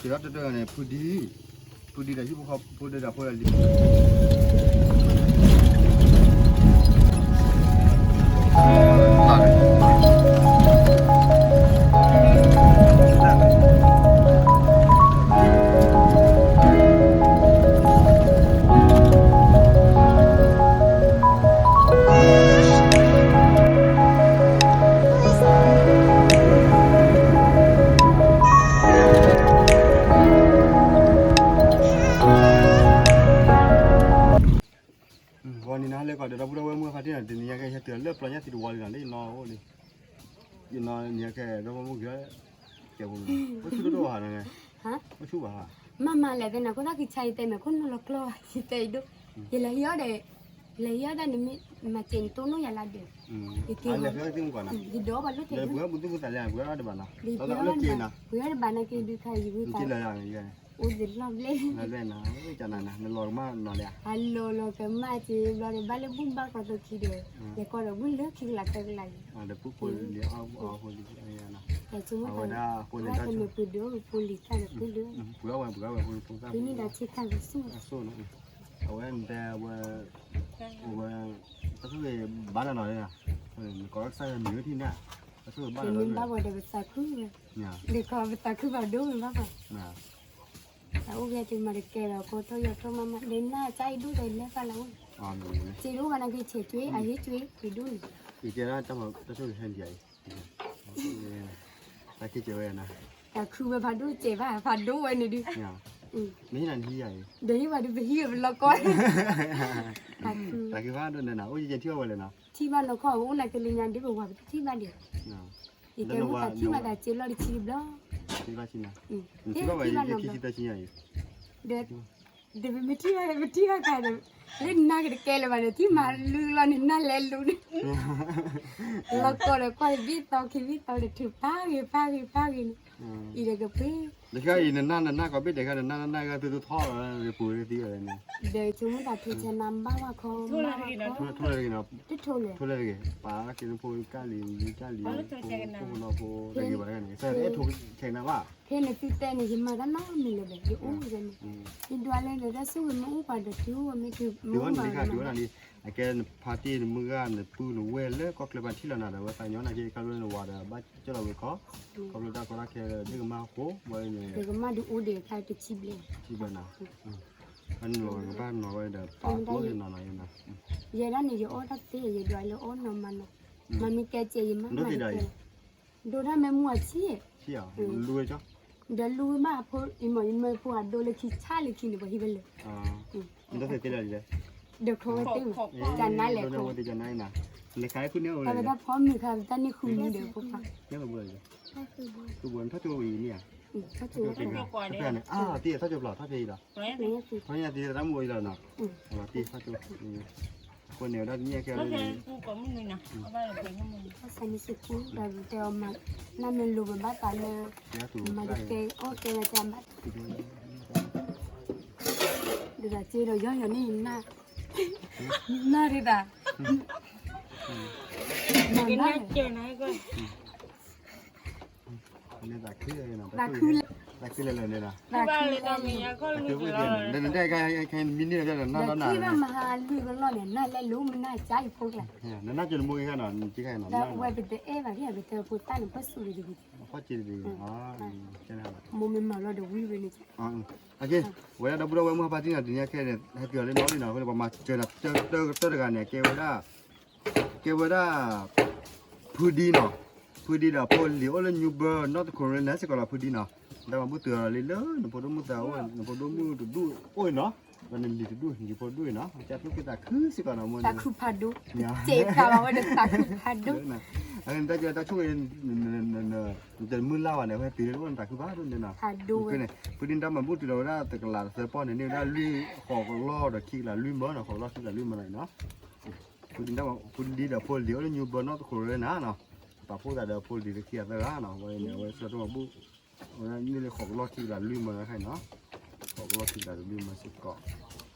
က့ၤလီၤတၢ်တၢ်န့ၣ် ဖုဒံ, ဖုဒံဒီးဟံၣ်ဖိဃီဖိဒီးဖိလံၤ ဂီၤနံၤနဟါလၢကီး ဒီပုၢ်ဒီဝဲၢ်မုၢ်ဖါတံၢ်နီၤ တနံၤညါကဲ ဟဲတုၤလၢပျီညါသံတဝီလံနီၤ လၢယနီၢ်အိၣ်လံ, ယနီၢ်နံၤညါကဲ ဒီပုၢ်မုၢ်ကဲ ကဲဖိမုၢ် အိၣ်ဆူၣ်ဒိၣ်ဒိၣ်ဘၣ်နီၤ, အိၣ်ဆူၣ်ဘၣ်, မ့ၢ်မၤလဲၣ်သ့ၣ်နီၤ ခိၣ်သၣ်ခံဆါယတဲမဲာ် ခိၣ်နူာ်လီၤကျီ ယတဲအံၤဒိၣ်, ယလဲၤဟံးအီၣ်ဒီး လဲၤဟံးအီၣ်တၢ်န့ၣ်မ့ၢ် မၤစဲးနတိၢ်နီၣ်ယၤလၢဒဲး, ယက့ၤ ယဒိးဘၣ်လိၣ်ထဲး ပှဲၤအီၣ်တဘၣ်နီၤ, ပှဲၤအီၣ်တဘၣ်နာ်က့ ဒုးခါယံၤဝံသး အိၣ်သ့လီၢ်ဘျဲၣ်, နလီၤကမၣ်နီၤလဲၣ်, အလီၤလီၤကမၣ်က့ၤ ဘျီဒီးဘၣ်လၢဘူၣ်ဘၣ်ကီးသိခံဒီး ယကီးဒီးဘူၣ်လၢခံကလးသၢကလးအံၤ, ဒီးပူဖိလံၤအီၣ်အီဖိလံၤ, အဝဲဒၣ် ပမ့ၢ်ပှ့ၤဒိၣ်ဖိလံၤသၣ်ဒီးပှ့ၤဒိၣ်, ပှ့ၤအီၣ်ဝဲပှ့ၤအီၣ်ဝဲဖိလံၤဖိသၣ်, ပမ့ၢ်ဒၣ်ဆ့ကၤကဆူၣ်, အဝဲန့ၣ်တဲဝဲ အဝဲ တၢ်ဆိၣ်ဂ့ၤဘၣ်နၤနီၤ, နကိးကစၢ်ယွၤမံၤဝဲထံၣ်န့ၣ်, တၢ်ဆိၣ်ဂ့ၤဘၣ်နၤနီၤ, ဘၣ်ဝဲဒီးပသးခုဝဲ, ဒီးကီးပသးခုဘၣ်ဒိဝဲဘၣ်ပှၤ, အအိၣ်ကဲတုၤမၤတကဲဒီး ဖိထိၣ်ယီၤထိၣ်မးမး ဒီးနၢ်ကၠါအံၤဒိၣ်ဒီးလဲၤသးလီၤဝဲ, စ့ဒိၣ်ဘၣ်နၤက့ ဆဲးကွ့ အဟ့ၣ်ကွ့ ပှ့ၤဒိၣ်န့ၣ်, ယတဲဒၣ်တၢ်ဆိၣ်ဂ့ၤဟဲဒံးအံၤ, တၢ်ခံကဲဝဲ, တၢ်ခုဝဲဖးဒိၣ်စဲးဘၣ် ဖးဒိၣ်ဝဲန့ၣ်ဒုး, မ့ၢ်နဟံးယၤအံၤ, ဒီးဟံးဝဲဒုး ပဟံးဝဲပလီၢ်ကီၢ်, တၢ်ခုဖးဒိၣ်န့ၣ်နီၤ အိၣ်ယဲၢ်ထံၣ်အီၣ်ဝဲလဲၣ်နီၤ, ထံၣ်ဘၣ်နီၢ်ခီၣ် အိၣ်လၢကလံၤညါဒ်ပဝၤပတထံၣ်ဘၣ်ဒံး, ယတဲမ့ၢ်သးထံၣ်ဘၣ်သးစ့လီၢ်တဆံတဘျီ, ထံၣ်ဘၣ်ဝဲခံဆံသၢဆံညါအံၤ, ဒီး ဒီးပမ့ၢ်ထံၣ်ဘၣ် ပထံၣ်ဘၣ်ခါဒီး လၢနၢ်ကတကဲလၢၤဘၣ်ဒီး ထံၣ်မၤလုၢ်လီၤန့ၣ် နၢ်လဲၤလူၤန့ၣ်, လီၤကီၢ်ဒီးကွၢ်ဝံၣ်သီခံဝံၣ်သီဒီးထုးဖးဂ့ၤဖးဂ့ၤဖးဂ့ၤန့ၣ်, အံၤဒီးကပှ့ၤ, တခါအံၤနနၢ်နနၢ်ကီးဘ့ၣ်ဒဲးခါ နနၢ်နနၢ်ဂၤသုသုထီၣ်လီၤပူၤသံဝဲန့ၣ်, ဒီးဆိကမိၣ်သးထိဆဲနၤဘၣ်ဝဲခီ, ထိလၢတဂ့ၤနီၤ, ထိလၢတဂ့ၤ, ပာ်က့ၤနဖိကၢ်လံၤ ကၢ်လံၤ ဖိဖိနီၢ်ဖိတဂ့ၤဘၣ်တဂၤန့ၣ် အဲၣ်ထိခဲနၤဘၣ် ဖဲနသုတဲန့ၣ် ယမၤတၢ်နီတမံၤလၢၤဘၣ် ယအိၣ်ယဲန့ၣ်, ယဒွးလၢနတၢ်ဆိၣ်ဂ့ၤမ့ၢ်အိၣ်ပှၤဒီးတုၤအိၣ်ဝဲမ့ၢ်တုၤမ့ၢ်အိၣ်ဘၣ်ဝဲန့ၣ်, အကဲနဖါတံၢ်နမုၢ်ဂၢ်နပုၢ်နဝဲၢ်လၢကီၢ်ချၢပှၤထံၣ်လီၤနၤဒီး အဝဲသးညီနၤက့ ခါလၢနဝၤဒီး ဘၣ်ကၢ်လီၤဝဲခီ, ခီဖျိတၢ်ကီတၢ်ခဲဒ်ကမၣ်အဃိ ဝဲန့ၣ်, ကမၣ်ဒုးအိၣ်ဒံးအခါတဆံဘျဲၣ်, တဆံဘျဲၣ်နၤ, နလီၤကဘၣ်နီၤဝဲဒီးပာ်ဖှိၣ်နီၤနၤ, ယဲဒၣ်န့ၣ် ယအီၣ်တၢ်သ့ ယဒွးလၢအီၣ်နီၤမၤနီၤ, မၤမ့ၢ်ကဲစဲးယမၤမၤတကဲ ဒိတၢ်မ့ၢ်မူအဆံး, ဒီးလူဝဲဘၣ်အဖိအံၤမ့ၢ် ယမ့ၢ်ဖိအဒိလၢခံဆါလၢခံန့ၣ် ပှၤဟံးဝဲလၢ, ဒီးခီဝဲသ့ၣ်မး, ကနါလဲၣ်, ပဝဲဒၣ်ဖီမုၢ်ခါပတၢ်န့ၢ်ဃုမံၤဒီးဖိခွါ, ထီၣ်ကၠိ, ထီၣ်ကၠိပျီ ထီၣ်ဖဲအံၤလီၤ, ထီၣ်ဖဲအံၤလီၤ, အဃိန့ၣ်ဝဲဒၣ်တနံၣ်ခဲလၢာ်န့ၣ်, ဆၣ်မ့ၢ်စ့ၢ်ကီး ဒီးတဲအီၤမး, နမ့ၢ်လိၣ်ဘၣ်သးလၢ, မၤတကဲအီၣ်ကဲဝဲတၢ်ဘၣ်, ဒီးသးစ့ဒီးယီယီၤန့ၣ်နၢ်, နၢ်ဒ်သး, သးခုလၢ, သးခုလၢ, နနၢ်ကၠိနမိၢ်ဂ့ၤခါနီၤ, နကဲခါနီၤ, ဒီးဝဲပတအဲၣ်ဘၣ်ဒ် ပတဲဖိသၣ်န့ၣ် ပှၤစူၢ်တဂ့ၤ, မိၢ်မ့ၢ်မၤလီၤဒီးဝံၤဝဲန့ၣ်, ဝဲဒၣ်ဒီပုၢ်ဒီဝဲၢ်မုၢ်ဟါပှၤတံၢ်နီၤ တနံၤညါခဲအံၤန့ၣ် ဟဲက့ၤအီၤလၢနီၢ်လံနီၤ အဃိန့ၣ် ပှၤမၤစၢၤနၤတၢတဂၤန့ၣ် ကဲဝဲဒၣ်, ကဲဝဲဒၣ်, ဖုဒံနီၤ, ဖုဒံဒီးဖိလံၤအိၣ်လၢ New Bern North Carolina စ့ၢ်ကီးလီၤ ဖုဒံနီၤ, ဒီးပှၤဘူၣ်တုၤအီၤလံလၢနဖိဒိၣ်မုၣ်သးအိၣ် နဖိဒိၣ်မုၣ်တဒူၣ်အိၣ်အံၤနီၤ, ဒီးနလံၤတဒူၣ် နလံၤဖိဒိၣ်အံၤနီၤ ကၢ်သူၣ်က့သးခုစ့ၢ်ကီးနီၤ မိၢ်န့ၣ်, သးခုဖးဒိၣ်, စဲးကးဘၣ်ဝဲဒီးသးခုဖးဒိၣ်, အတၢ်ကဲတၢ်ဆိၣ်ဂ့ၤ နတမုၢ်လၢ်ဘၣ်န့ၣ် အဝဲတုၤလၢအိၣ်နသးခုဖးဒိၣ်န့ၣ်နီၤ, ဖုဒံတၢ်မၤဘူၣ်တုၤဒီးဝဲဒၣ်တကလးသၢပီၢ်န့ၣ် န့ၢ်ဝဲဒၣ်လွံၢ်ဃိးကလီၢ်ဒီးခံကလးလွံၢ်မၢနီၤ ဃိးကလီၢ်ခံကလးလွံၢ်မၢနီၤအံၤနီၤ ဖုဒံဒီးဖိလံၤအိၣ်လၢ New Bern North Carolina နီၤ, ပာ်ဖှိၣ်သးဒီးဖိလံၤတခံဂၤသၢဂၤနီၤ ဝဲန့ၣ် အဝဲဆၢထၢၣ်မၤဘူၣ်, အဝဲန့ၣ်လၢဃိးကလီၢ်ခံကလးလွံၢ်မၢနီၤ ဃိးကလီၢ်ခံကလးလွံၢ်မၢစ့ၢ်ကီ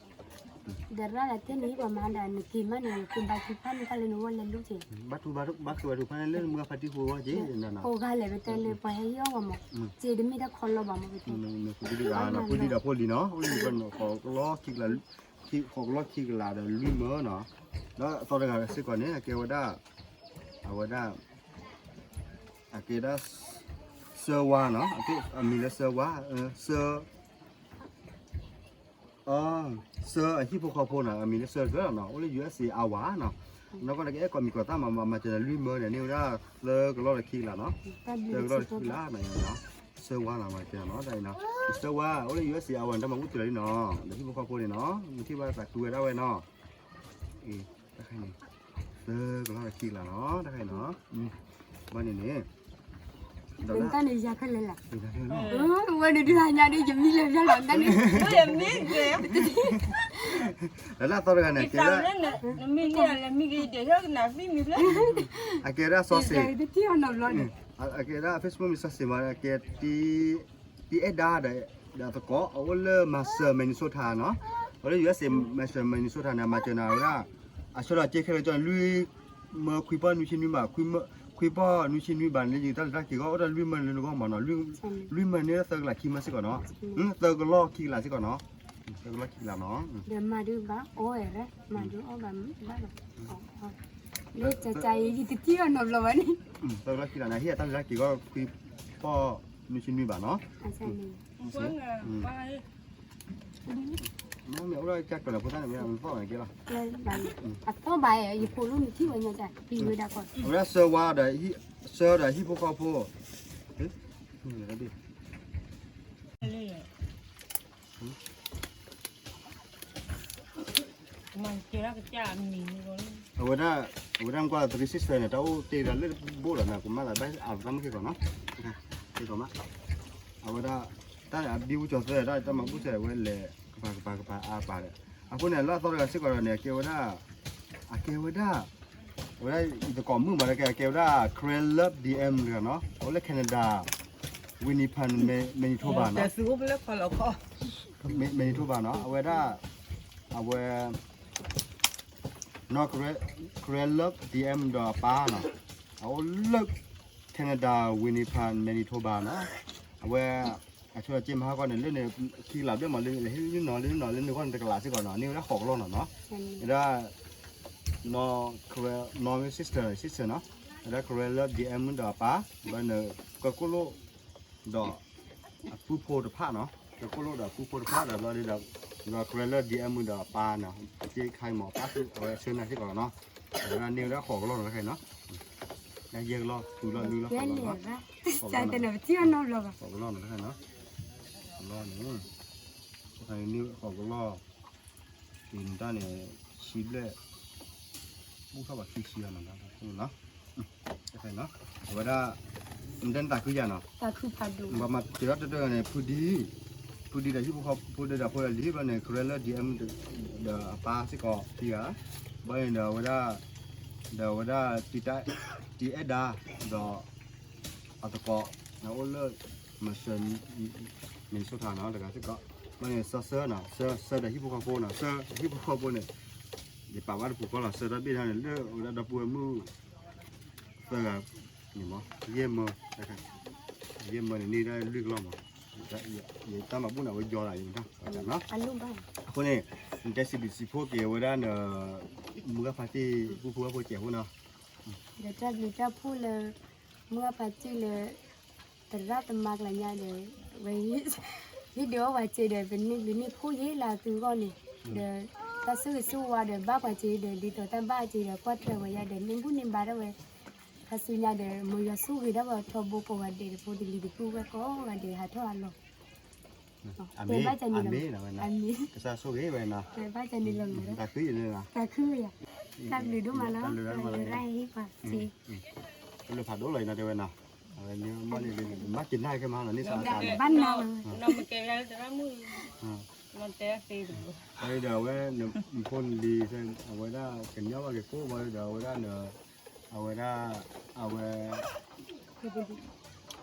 း, ဒီးရၣ်ဒီးတဲန့ၣ် ပှၤမၤဒၣ်နက့ၤမးန့ၣ် က့ၤဘါထုကဖၣ်န့ၣ် တၢ်လၢနဂီၢ်လဲၤလိၤက့ၤ, ဘါထုကဖၣ်န့ၣ်လၢမုၢ်ဂၤဖါတံၢ်ဃိဝဲက့ၤ, ကိးဂၤလဲၣ် ပတဲလၢပှၤဟဲဟံၣ်အီၣ်ဝဲမး, စ့တမ့ၢ်တၢ်ခီလီဘၣ်မး, ဖိဒံဒီးဖိလံၤနီၤ, အိၣ်လံဃိးကလီၢ်ခံကလး, ဃိးကလီၢ်ခံကလးဒီးလွံၢ်မၢနီၤ, ဒီးအသီတဂၤစ့ၢ်ကီးန့ၣ် အကဲဝဲဒၣ်, အဝဲဒၣ် အကဲဒၣ် စၢဝါနီၤ, အမံၤလၢစၢဝါ, စၢ စၢအဟံၣ်ဖိဃီဖိနီၤ, အမံၤလၢစၢတကၢနီၤ, အိၣ်လၢ ယူၢ်အက်စ်အ့ အဝၤနီၤ, နီၢ်ကီၢ်န့ၣ် ကအဲၣ်ကိးမံၤကိးသၣ်မး မၤစၢၤနၤလွံၢ်မၢန့ၣ် န့ၢ်ဝဲဒၣ်သၢကလီၢ်ဒီးခံကလးနီၤ, သၢကလီၢ်ဒီးခံကလးနီၤ, စၢဝါနီၤ မၤစၢၤနီၤ, တၢ်အံၤနီၤ, စၢဝါ အိၣ်လၢ ယူၢ်အက်စ်အ့ အဝၤန့ၣ် တၢ်မၤဘူၣ်တုၤလီၤလံနီၤ, ဒီးဟံၣ်ဖိဃီဖိန့ၣ်နီၤ, နထံၣ်ဘၣ်သးခုဝဲဒၣ်ဝဲနီၤ, တၢ်ခါန့ၣ် သၢကလီၢ်ဒီးခံကလးနီၤ, တၢ်ခါအံၤနီၤ, ဘၣ်န့ၣ်န့ၣ် တၢ်န့ၣ်ယၤခဲလၢာ်လၢ်, ဝဲဒုးဒုးဟါညါဒ်ယမံလၢာ်ယၤလီၤ တၢ်န့ၣ်, ဒီးလၢအသီတဂၤန့ၣ် ကဲဒၣ်, အကဲဒၣ်စီၤစ့ၣ်, အကဲဒၣ် Facebook မံၤစီၤစ့ၣ်မး အကဲ တံအဲၣ်ဒါဒီး ဒီးသကိး အအိၣ်လၢ Marshall Minnesota နီၤ, အအိၣ်လၢ ယူၢ်အက်စ်အ့ Marshall Minnesota န့ၣ် မၤစၢၤနၤဝဲဒၣ်, အဆၢဒီးကဲခဲလၢာ်ကၠီ လွံၢ်မၢခွံပီၢ်နွံဆံနွံဘး, ခွံပီၢ်နွံဆံနွံဘးန့ၣ် လၢယတၢ်လဲၤတၢ်က့ၤဂီၢ် အိၣ်ဒီးလွံၢ်မၢလၢနဂီၢ်မးနီၤ, လွံၢ်မၢန့ၣ်သၢကလးခံမၢစ့ၢ်ကီးနီၤ, သၢကလီၢ်ခံကလးစ့ၢ်ကီးနီၤ, သၢကလီၢ်ခံကလးနီၤ, ဒီးမၤဒုးဘၣ်အီၣ်ဝဲ, မၤဒုးအီၣ်ဘၣ်မးဘၣ်လီၤ, လၢကကယံၤယတထံၣ်အီၤနီတဘျီဘၣ်န့ၣ်, သၢကလီၢ်ခံကလးန့ၣ် ဟံၣ်အတၢ်လဲၤတၢ်က့ၤဂီၢ်ခွံပီၢ်နွံဆံနွံဘးနီၤ, မ့ၢ်အိၣ်ဒီးကၢ်ကၢ်လၢဖိသၣ်န့ၣ် မ့ၢ်အသီၣ်ဘၣ်ကဲလီၤ, အသီၣ်ဘၣ် ယဖိလၢနထံၣ်ဝဲညါ ပံၤဝဲဒၣ်ကီး, အဝဲဒၣ်ဆၢဝါဒီး ဆၢဒီးဟံၣ်ဖိဃီဖိ အဝဲဒၣ်, အဝဲဒၣ်ကွၢ် three sixty န့ၣ် တၢ်အိၣ်တ့ၢ်ဒီးလၢဘိၣ်ဒီးန့ၣ် ကမၣ်လၢဘၣ်အသးမုၢ်က့ၤကီးနီၤ, က့ၤကီးမး, အဝဲဒၣ်, တၢ်အဒံဝူကၠီၤသၢ တၢ်တၢ်မၤဘူၣ်စဲးဝဲလဲၤ ကပၤကပၤကပၤအါပာ်ဒီး, အဃိန့ၣ် လၢအသီတဂၤစ့ၢ်ကီးဒီးန့ၣ် အကဲဝဲဒၣ်, အကဲဝဲဒၣ်, အဝဲဒၣ်ယသကိးမုၣ်မးလၢကဲ အကဲဝဲဒၣ် Karen Love DM တဂၤနီၤ, အိၣ်လၢ Canada, Winnipeg, Manitoba နီၤ, Manitoba နီၤ, အဝဲဒၣ်, အဝဲ နီၤ Karen Love DM ဒီးအပၢ်နီၤ, အအိၣ်လၢ Canada Winnipeg Manitoba နီၤ, အဝဲ, အဆိကတၢၢ်မၤဟါကီၢ်န့ၣ် လၢန့ၣ်ခံကလးဘျဲၣ်မး လၢန့ၣ်လၢဟံၣ်နီၤ လၢနီၤ လၢန့ၣ်ဂီၢ်န့ၣ်တကလးစ့ၢ်ကီးနီၤ, န့ၢ်ဝဲဒၣ်ဃိးကလီၢ်နီၤနီၤ, ဝဲဒၣ်, နီၤ Karen, နီၤ sister, sister နီၤ, ဝဲဒၣ် Karen Love DM ဒီးအပၢ်, ဘျီန့ၣ်, ကကိၣ်လိၣ် ဒီး အပူဖိတဖၣ်နီၤ, ကကိၣ်လိၣ်ဒီးအပူဖိတဖၣ်ဒီးဘျီဒီး, ဒီး Karen Love DM ဒီးအပၢ်နီၤ, က့ခါမး ပၢ်သူ အဝဲဆၢနၤစ့ၢ်ကီးနီၤ, အဝဲဒၣ်န့ၢ်ဝဲဒၣ်ဃိးကလီၢ်နီၤတခါနီၤ, ယဲၢ်ကလီၢ် ဃုကလီၢ် လွံၢ်ကလီၢ် ဃိးကလီၢ်နီၤ, ဃိးကလီၢ်နီၤတခါနီၤ, ဃိးကလီၢ်န့ၣ်, ဃိးကလီၢ် န့ၣ်တၢ်န့ၣ်, ဆံဘျဲၣ်, ဘူၣ်ထီၣ်ဘၣ်ခံဆံအါမး, အဝဲဒၣ်, နတဲနတၢ်ခုယၤနီၤ, ဘၣ်မၤစၢၤတၢ်တၢ်တဂၤန့ၣ် ဖုဒံ, ဖုဒံဒီးဟံၣ်ဖိဃီဖိဒီးဖိဒီးလံၤဘျီန့ၣ် Karen Love DM ဒီးအပၢ်စ့ၢ်ကီးခံဂၤ, ဘျီန့ၣ်ဒီးအဝဲဒၣ်, ဒီးအဝဲဒၣ်, တံအဲၣ်ဒါ, ဒီး အသကိး, အိၣ်လၢ Marshall, Minnesota နီၤ တဂၤစ့ၢ်ကီး, ဘျီန့ၣ် စၢၤစၢၤနီၤ, စၢၤစၢၤဒီးဟံၣ်ဖိဃီဖိနီၤ, စၢၤဟံၣ်ဖိဃီဖိန့ၣ်, ယပာ်ဘၣ်တပူၤဃီလီၤ, စၢၤတၢ်ဘ့ၣ်တၢ်န့ၣ် လၢအဝဲဒၣ်ဒီပုၢ်ဝဲၢ်မုၣ် သၢဂၤန့ၣ်မး ယဲၢ်မၢ, ယဲၢ်မၢန့ၣ် န့ၢ်ဒၣ်လွံၢ်ကလီၢ်မး, ယတၢ်မၤဘူၣ်န့ၣ် အဝဲယီၤဒၣ်ယတၢ်, အဃိန့ၣ်, နတဲစံးဘျုးစံးဖှိၣ်က့ၤဝဲဒၣ်န, မုၢ်ဂၢ်ဖါတံၢ် ပူဖိဝဲဖိစဲးဖိနီၤ, ဒီးတၢ်ဘျုးတၢ်ဖှိၣ်လၢ, မုၢ်ဂၢ်ဖါတံၢ်လၢ, သရၣ်သမါကျါညါဒီး, ဝဲ, ဟ့ၣ်ဒုးအီၣ်ပှၤစ့ဒီး ပန့ၢ်ဘျုးန့ၢ်ဖှိၣ်ယဲၢ်လၢသုဂီၢ်န့ၣ်, ဒီး, တၢ်ဆိၣ်ဂ့ၤဆိၣ်ဝါဒီးဘၣ်ပှၤစ့ဒီး ဒ်သိးတၢ်ဘၣ်စ့ဒီး ကွၢ်ထွဲဝဲယါဒီး န့ၢ်ဘူၣ်န့ၢ်ဘါထီၣ်ဝဲ, ခါဆူညါဒီး မ်ယွၤဆိၣ်ဂ့ၤဒၣ်ပှၤထီဘိကိးဂၤဒဲး ဖိတလံၤတပူၤဝဲကိးဂၤဒဲးဟးထီၣ်ဟးလီၤ, အမ့ၢ်, အမ့ၢ်, ကစၢ်ဆိၣ်ဂ့ၤဝဲနီၤ, တၢ်ခုယၤ, တၢ်ဘျုးဒိၣ်မးလီၤ, တၢ်ဘျုးဒိၣ်မးလီၤ, တၢ်ဘျုးဒိၣ်မးလီၤ, တၢ်ဘျုးဖးဒိၣ်လီၤအံၤနီၤတဲဝဲနီၤ, အဝဲန့ၣ်မ့ၢ်န့ၣ် မၤက့ၤနၢ်ကဲမးနီၤ န့ၢ်စးအသးန့ၣ်, ဘၣ်နီၤ, ဘၣ်ဒီးအဝဲ, နဖိနလံၤ, အဝဲဒၣ်ကညီဘၣ်က့ၤကိးဘၣ်ဒီး အဝဲဒၣ်, အဝဲဒၣ်, အဝဲ,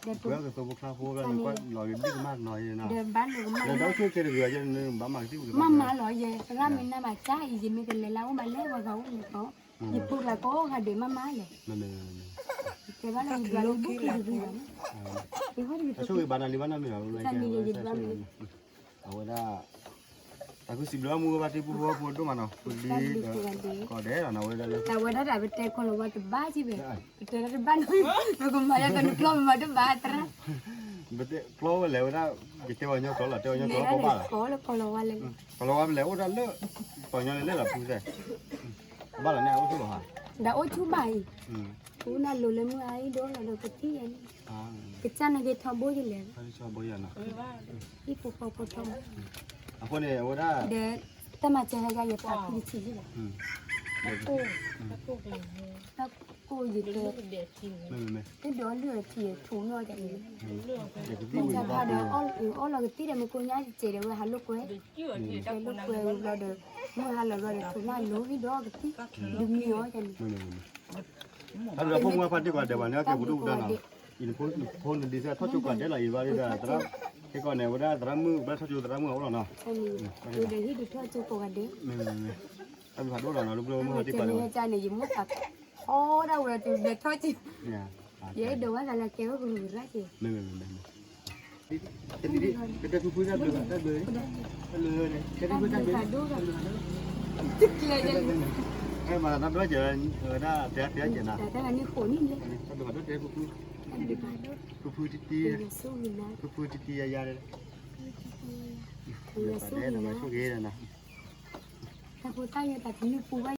ဒီးပကသိဖိချါဖိလီၤဂ့ၤဘံၣ်ကမၣ်နီၤယဲနီၤ, ဒီးဘၣ်လိာ်ကမၣ်ဒီးအိၣ်ဆိၣ်ခဲတဂ့ၤဘၣ်ယဲန့ၣ် ဘၣ်မၤကသံၣ်ပူၤကမၣ်မၢလီၤယဲ, ရၣ်မ့ၢ်နၢ်ဘၣ်ကၢ်အံၤ ယမ့ၢ်ကလဲၤလၢအအိၣ်မးလၢပှၤဂၤအိၣ်န့ၣ်ဒီး ယပူၤလၢကိးဂၤဒဲးမးမးလဲၣ်, တဲဘၣ်လၢယဒွးလၢဘုခူတဂ့ၤဘၣ်န့ၣ်, ယဟီၣ်တဂ့ၤ, အဆိၣ်ဂ့ၤဘၣ်နၤလံဘၣ်နီတမံၤဘၣ်, ယဒွးမ့ၢ် အဝဲဒၣ် တၢ်ကစံးဘျုးမုၢ်ဂ့ၤဘၣ်တ့ၢ်ပူဖိဝဲၢ်ဖိဒိၣ်မးနီၤ, ပဒ်ကိးဂၤဒဲးနီၤ, အဝဲဒၣ်လၢ တၢ်ဝဲဒၣ်တၢ်ပတဲကီၢ်လီၤဝါတဘၣ်က့ဘၣ်, ပတဲဒၣ်တဘၣ်နီၤ, ပကမၤယၤတနုၤကျီၢ်မၤတဘၣ်သရၣ်, ပတဲကျီၢ်ဝဲလဲၣ်ဝဲဒၣ်, ယတဲဝဲညီကျီၢ်လီၤ, တဲဝဲညီကျီၢ်ကီဘၣ်လီၤ, ကီၢ်လီၤဝါလဲၣ်, ကီၢ်လီၤဝါလဲၣ်အိၣ်ဒၣ်လၢ ပှၤညီန့ၣ်လဲၣ်လီၤဖုသဲး, ဘၣ်လီၤန့ၣ်အအိၣ်ဆူၣ်လီၤဟါ, ဒီးအိၣ်ဆူၣ်ဘၣ်အံၤ, အိၣ်နၤလိၤလၢမုၢ်အါအံၤဒီးလီၤဒီးကသံၣ်ယၤန့ၣ်, ကစၢ်နက့ၤထီဘိယလဲၣ်, ဟံၣ်ဖိဃီဖိထီဘိ, အဃိန့ၣ် အဝဲဒၣ် ဒီး တၢ်မၤစၢၤဟဲယၤယသးခုတဆံးလီၤ, တၢ်ကိၢ်ယတဲ, တဒိးလုၢ်အထံအထူးနီၢ်ကန့ၣ်, မ့ၢ်ဆါဖးဒီး အီၣ်လီၤကသံၣ်ဒီးမ့ၢ်ကိညါတစဲးဒီးဝဲဟးလိာ်ကွဲ, ဟဲလိာ်ကွဲဝံၤဘျီဒီး မုၢ်ဟါလီၤဘျီဒီး ထိးနၢ်လိၤဝံၤဒီးကသံၣ်, ဒုးမံအီၤကန့ၣ် တၢ်ဒီးဖိမုၣ်ဖါတံၢ်ကွၢ်ဒဲးဘၣ်န့ၣ် ကဲပဒိၣ်ကဒါနီၤ, အံၤဖိနဒံးစဲထီၣ်ကၠိကွၢ်ဒဲးလီၤအံၤဘၣ်ဒီးသရၣ်, ခဲကီးန့ၣ် ဝဲဒၣ်သရၣ်မုၣ်ဘၣ်ထီၣ်ကၠိသရၣ်မုၣ်အအိၣ်လီၤနီၤ, ဒီးဟံၣ်ဒုးထီၣ်ကၠိကိးဂၤဒဲး, တၢ်ဘျုးဖးဒိၣ်လီၤနီၤ လၢပျိမုၢ်ဖါတံၢ်ကွၢ်ဒဲး, န့ၣ် ယမိၢ်သးထီဒၣ်ဝဲတုၤလဲၤထီၣ်ကၠိ, ယအဲၣ်ဒိးဝဲသးလၢကဲဝဲကလူၤရၣ်က့ၤ ကတဲဖုဖုတၢ်ဘျုး, တၢ်ဘျုး, တၢ်ဘျုး, တၢ်ဘျုး, တၢ်ဘျုး, တၢ်ဘျုး, မၤတၢ်ဘျုးကဲ, ဝဲဒၣ်တဲဖဲကဲနၤ, တၢ်ဘျုးဖးဒိၣ်တဲဖုဖု, ဖုဖုတံတံ, ဖုဖုတံတံယၤယၤ, ဆိၣ်ဂ့ၤနၤ, တၢ်ဖိတၢ်ယဲတၢ်တနုၤပူၤဘၣ်